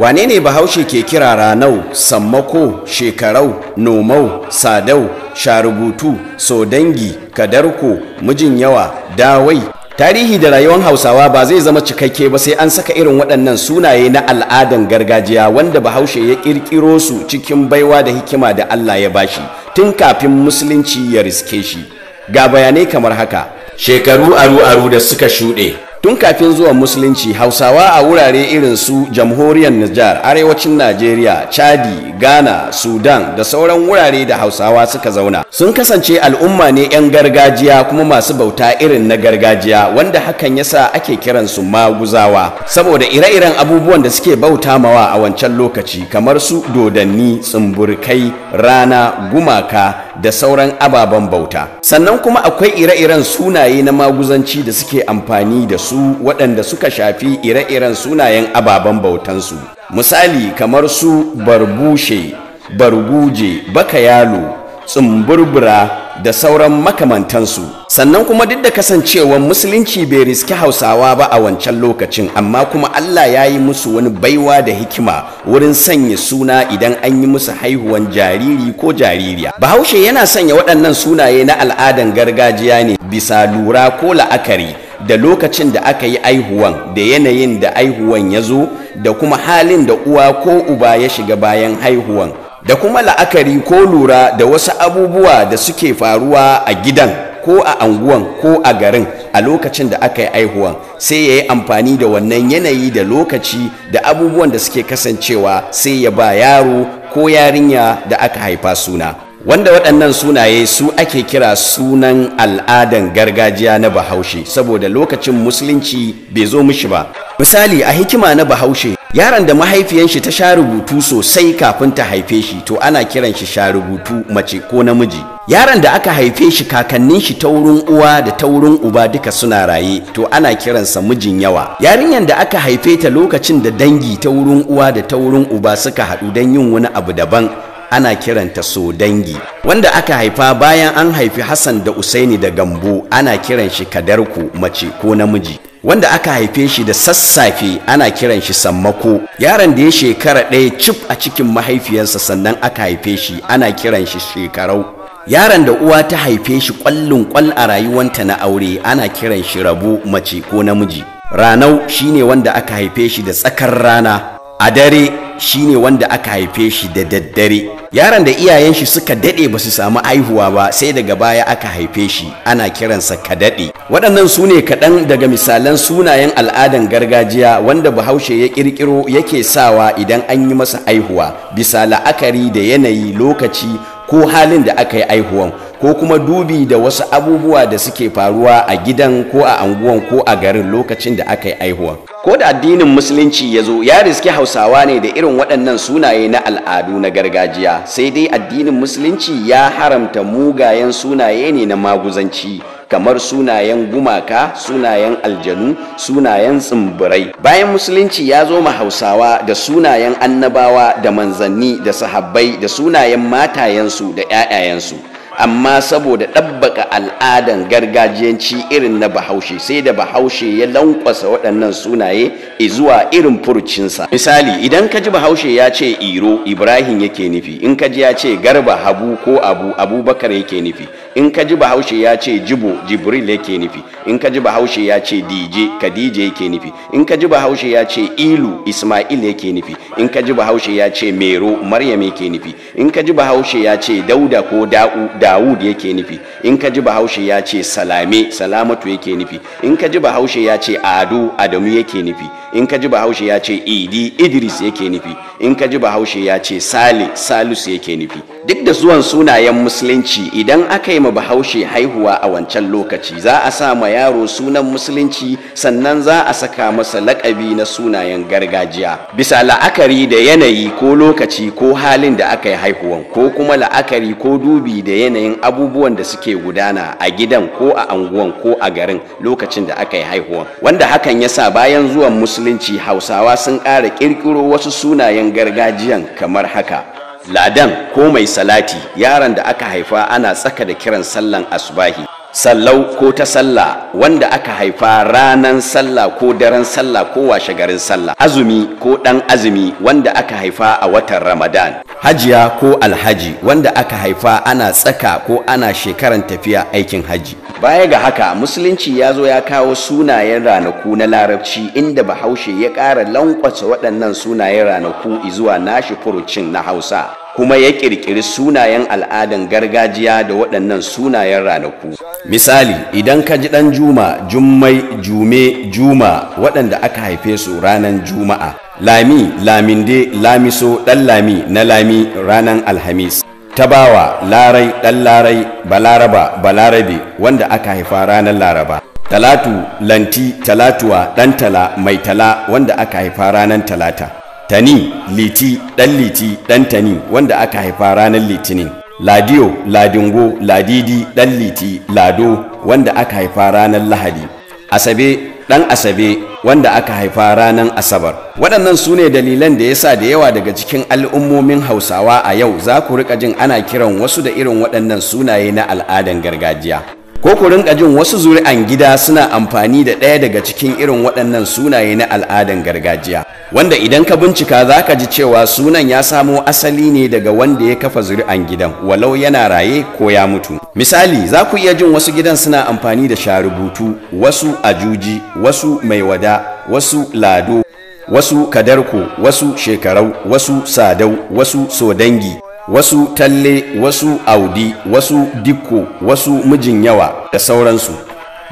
Wane ne Bahaushe ke kira Ranau, Sammako, Shekarau, Nomau, Sadau, Sharubutu, Sodangi, Kadarko, Mijin Yawa, Dawai? Tarihi da rayuwar Hausawa ba zai zama cikakke ba sai an saka irin waɗannan sunaye na al'adan gargajiya wanda Bahaushe ya ƙirƙiro su cikin baiwa da hikima da Allah ya bashi tun kafin musulunci ya riske shi. Ga bayanai kamar haka. Shekaru aru-aru da suka shuɗe. Tun kafin zuwan musulunci, Hausawa a wurare irin su jamhuriyar Nijar, arewacin Najeriya, Chadi, Ghana, Sudan da sauran wurare da Hausawa suka zauna, sun kasance al'umma ne 'yan gargajiya kuma masu bauta irin na gargajiya, wanda hakan yasa ake kiransu Maguzawa, saboda ire-iren abubuwan da suke bauta mawa a wancan lokaci kamar su dodanni, tsumburkai, rana, gumaka da sauran ababen bauta. Sannan kuma akwai ire-iren sunaye na maguzanci da suke amfani da su waɗanda suka shafi ire-iren sunayen ababen bautansu. Misali kamar su barbushe, barguje, bakayalo, tsumburbura da sauran makamantansu. Sannan kuma duk da kasancewar musulunci bai riski Hausawa ba a wancan lokacin, amma kuma Allah ya yi musu wani baiwa da hikima wurin sanya suna idan an yi musu haihuwan jariri ko jaririya. Bahaushe yana sanya waɗannan sunaye na al'adan gargajiya ne bisa lura ko la'akari da lokacin da aka yi aihuwan, da yanayin da aihuwan ya zo, da kuma halin da uwa ko uba ya shiga bayan haihuwan, da kuma la'akari ko lura da wasu abubuwa da suke faruwa a gidan ko a anguwan ko a garin a lokacin da aka yi aihuwan, sai ya yi amfani da wannan yanayi da lokaci da abubuwan da suke kasancewa sai ya ba yaro ko yarinya da aka haifa suna. Wanda waɗannan sunaye su ake kira sunan al'adan gargajiya na Bahaushe, saboda lokacin musulunci bai zo mishi ba. Misali, a hikima na Bahaushe, yaron da mahaifiyan shi ta sha rubutu sosai kafin ta haife shi, to ana kiran shi sha rubutu, mace ko namiji. Yaron da aka haife shi kakannin shi ta wurin uwa da ta wurin uba duka suna raye, to ana kiransa mijin yawa. Yarinyar da aka haife ta lokacin da dangi ta wurin uwa da ta wurin uba suka haɗu don yin wani abu daban, ana kiranta so dangi. Wanda aka haifa bayan an haifi Hassan da Usaini da Gambo, ana kiran shi Kadarku, mace ko namiji. Wanda aka haife shi da sassafe ana kiran shi Sammako. Yaron da ya shekara ɗaya cif a cikin mahaifiyarsa sannan aka haife shi, ana kiran shi Shekarau. Yaron da uwa ta haife shi ƙwallin ƙwal a rayuwanta na aure, ana kiran shi Rabo, mace ko namiji. Ranau shine wanda aka haife shi da tsakar rana. A dare shine wanda aka haife shi da daddare. Yaron da iyayen shi suka dade ba su samu aihuwa ba sai daga baya aka haife shi, ana kiransa Kadade. Waɗannan su ne kaɗan daga misalan sunayen al'adan gargajiya wanda Bahaushe ya ƙirƙiro yake sawa idan an yi masa aihuwa, bisa la'akari da yanayi, lokaci ko halin da aka yi aihuwan, ko kuma dubi da wasu abubuwa da suke faruwa a gidan ko a anguwan ko a garin lokacin da aka yi aihuwan. Ko da addinin musulunci ya zo, ya riski Hausawa ne da irin waɗannan sunaye na al'adu na gargajiya, sai dai addinin musulunci ya haramta mugayen sunaye ne na maguzanci, kamar sunayen gumaka, sunayen aljanu, sunayen tsimbirai. Bayan musulunci ya zo ma Hausawa da sunayen annabawa da manzanni da sahabbai da sunayen matayensu da 'ya'yayensu. Amma saboda ɗabbaka al'adan gargajiyanci irin na Bahaushe, sai da Bahaushe ya lankwasa waɗannan sunaye zuwa irin furucinsa. Misali, idan ka ji Bahaushe ya ce Iro, Ibrahim yake nufi. In ka ji ya ce Garba, Habu ko Abu, Abubakar yake nufi. In ka ji Bahaushe ya ce Jibo, Jibril yake nufi. In ka ji Bahaushe ya ce Dije, Khadija yake nufi. In ka ji Bahaushe ya ce Ilu, Ismail yake nufi. In ka ji Bahaushe ya ce Mero, Maryam yake nufi. In ka ji Bahaushe ya ce Dauda ko Da'u, Dawud yake nufi. In ka ji Bahaushe ya ce Salame, Salamatu yake nufi. In ka ji Bahaushe ya ce Ado, Adamu yake nufi. In ka ji Bahaushe ya ce Idi, Idris yake nufi. In ka ji Bahaushe ya ce Sale, Salisu yake nufi. Duk da zuwan sunayen musulunci, idan aka yi ma Bahaushe haihuwa a wancan lokaci, za a sa ma yaro sunan musulunci, sannan za a saka masa laƙabi na sunayen gargajiya, bisa la'akari da yanayi ko lokaci ko halin da aka yi haihuwan, ko kuma la'akari ko dubi da yanayin abubuwan da suke gudana a gidan ko a anguwan ko a garin lokacin da aka yi haihuwan. Wanda hakan ya sa bayan zuwan musulunci, Hausawa sun ƙara ƙirƙiro wasu sunayen gargajiyan kamar haka: Ladan ko mai salati, yaron da aka haifa ana tsaka da kiran sallan asubahi. Sallau ko ta sallah, wanda aka haifa ranan sallah ko daren sallah ko washe garin sallah. Azumi ko ɗan azumi, wanda aka haifa a watan Ramadan. Hajiya ko alhaji, wanda aka haifa ana tsaka ko ana shekaran tafiya aikin haji. Baya ga haka, Musulunci ya zo ya kawo sunayen ranaku na Larabci, inda Bahaushe ya ƙara lankwasa waɗannan sunayen ranaku zuwa nashi furucin na Hausa, kuma ya ƙirƙiri sunayen al'adan gargajiya da waɗannan sunayen ranaku. Misali, idan ka ji ɗan Juma, Jummai, Jume, Juma, waɗanda aka haife su ranar Juma'a. Lami, Laminde, Lamiso, ɗan Lami na Lami, ranar Alhamis. Tabawa, Larai, ɗan Larai, Balaraba, Balarabe, wanda aka haifa ranar Laraba. Talatu, Lanti, Talatuwa, ɗan Tala, Mai Tala, wanda aka haifa ranar Talata. Tani, Liti, ɗan Liti, ɗan Tani, wanda aka haifa ranar Litinin. Ladiyo, Ladingo, Ladidi, ɗan Liti, Lado, wanda aka haifa ranar Lahadi. Asabe, ɗan Asabe, wanda aka haifa ranar Asabar. Waɗannan su ne dalilan da yasa da yawa daga cikin al'ummomin Hausawa a yau za ku riƙa jin ana kiran wasu da irin waɗannan sunaye na al'adan gargajiya, ko ku rinka jin wasu zuri'an gida suna amfani da ɗaya daga cikin irin waɗannan sunaye na al'adan gargajiya, wanda idan ka bincika za ka ji cewa sunan ya samo asali ne daga wanda ya kafa zuri'an gidan, walau yana raye ko ya mutu. Misali, za ku iya jin wasu gidan suna amfani da Sharubutu, wasu Ajuji, wasu Mai Wada, wasu Lado, wasu Kadarko, wasu Shekarau, wasu Sadau, wasu Sodangi, wasu Talle, wasu Audi, wasu Dikko, wasu Mijin Yawa da sauransu.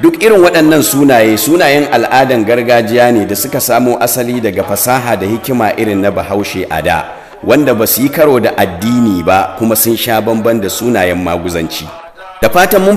Duk irin waɗannan sunaye sunayen al'adan gargajiya ne da suka samo asali daga fasaha da hikima irin na Bahaushe a da, wanda ba su yi karo da addini ba, kuma sun sha bamban da sunayen maguzanci. Da fatan mun